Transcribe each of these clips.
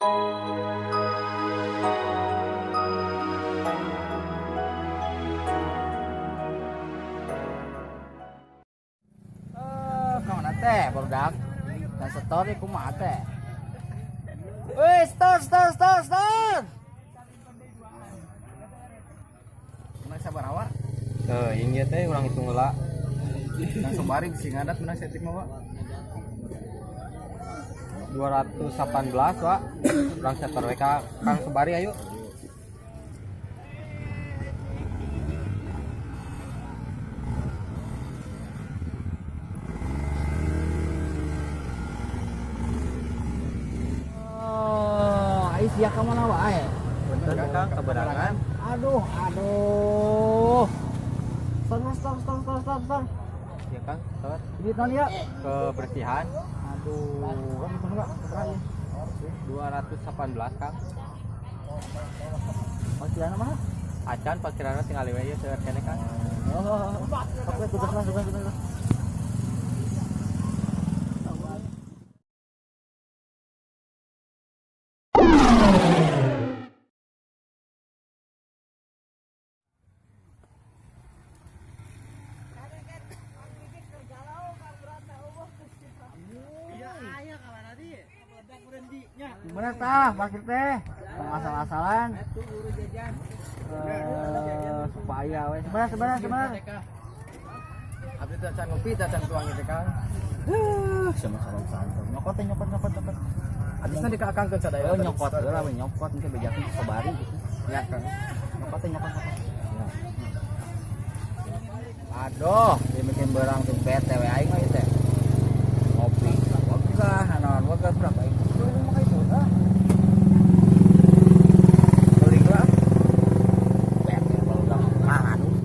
Eh, ka mana teh barudak? Dan setor ieu kumaha teh? Weh, stop, stop, stop, stop. Menang sabaraha, Wak? Teuing ieu teh urang hitung heula. Langsung bari bisi ngadat menang setik mah, Pak. 218, Wak. Urang setor we ka Kang Sobari ayo. Oh, ai sia ka mana wae? Punten Kang keberangan. Aduh, aduh. Stop, stop, stop, stop, stop, stop. Ya Kang, setor Duit naon ya? Kebersihan. Aduh, kan itu enggak? Berapa ya? 218 Kang. Parkiran mana? Acan parkiranna tinggal we ieu seueur keneh Kang. Oh, oke, tugas lah, tugas, tugas. Bener tah, parkir teh. Asal-asalan. Eh, supaya we. Sebentar, sebentar, sebentar. Abdi teh can ngopi, teh can tuang ieu Kang. Sama sama santai. Nyokot teh, nyokot, nyokot, nyokot. Abisna di Akang keun sadaya. Oh, nyokot heula we nyokot engke bejakeun ke Sobari gitu. Ya, Kang. Nyokot teh, nyokot, nyokot. Aduh, dibikin berang tuh bete we aing mah ieu teh. Ngopi, ngopi lah, naon wae berapa aing. Mah itu ah. Beli lah. Bete barudak aduh.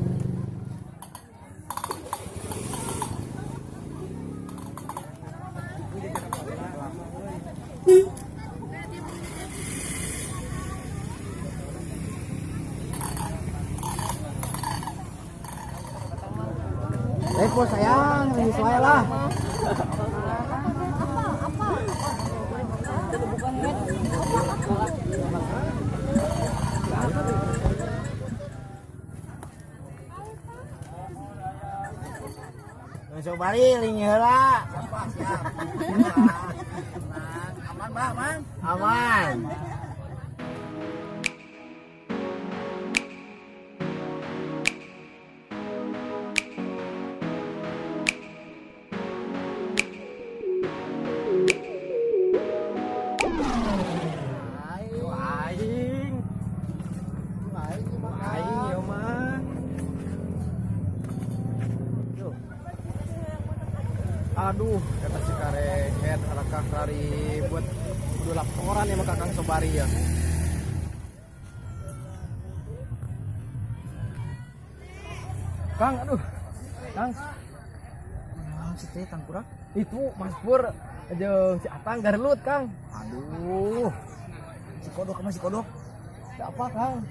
Repo sayang, ini sesuai lah. Sobari lingi heula. Aman, Pak, aman. Aman. Aing. Aing ieu mah. Aduh, kata si karehet alakah ribut. Kudu laporan ya mah Kang Sobari ya. Kang, aduh. Kang, Naon sih teh tangkurak? Itu Mas Pur jeung si Atang garelut, Kang. Aduh. Si kodok sama si kodok. Ada apa, Kang?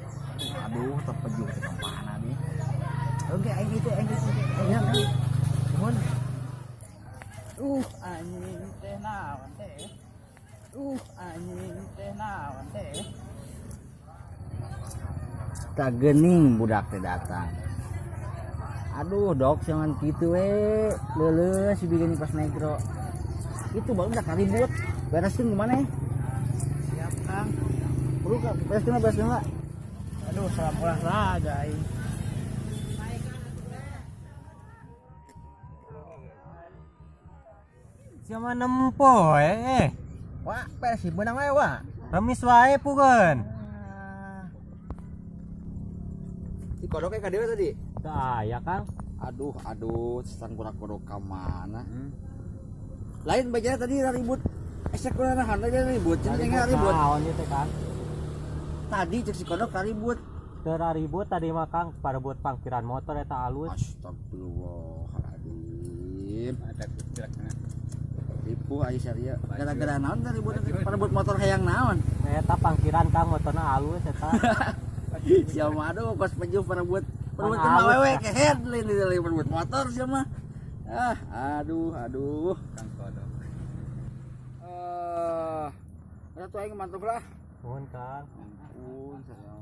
Aduh, terpejuh teh kampana dia. Oke, aing itu, aing itu. Aing itu. Nuhun. Anjing teh naon teh? Anjing teh naon teh? Tak gening budak teh datang. Aduh, dok, jangan gitu we. Leuleus si bikin pas negro. Itu baru udah karibut. Beresin gimana ya? Siap, Kang. Perlu kak, bereskin nggak, bereskin nggak? Aduh, salam olahraga aing. Siapa nempo eh? Wah, Persib menang wae, Wak. Remis wae pugeun. Si kodoknya ka dieu tadi. Teu aya Kang. Aduh, aduh, tangkurak kodok ka mana? Lain bajana tadi ribut. Esek kurang aja ribut, cenah ribut. Naon ieu teh Kang? Tadi cek si kodok ribut. Teu ribut tadi mah Kang, parebut pangkiran motor eta alus. Astagfirullahaladzim. Tipu aja syariah. Gara-gara naon teh ribut parebut motor hayang naon? Eta pangkiran Kang motorna alus eta. Siapa aduh kos pejuh parebut parebut Pan mah alus, wewe ya. Kehed lain di parebut motor siapa mah. Ah, aduh, aduh. Kang Kodok. Eh, Ada tuh aing mantap lah. Nuhun, Kang. Ampun, saya.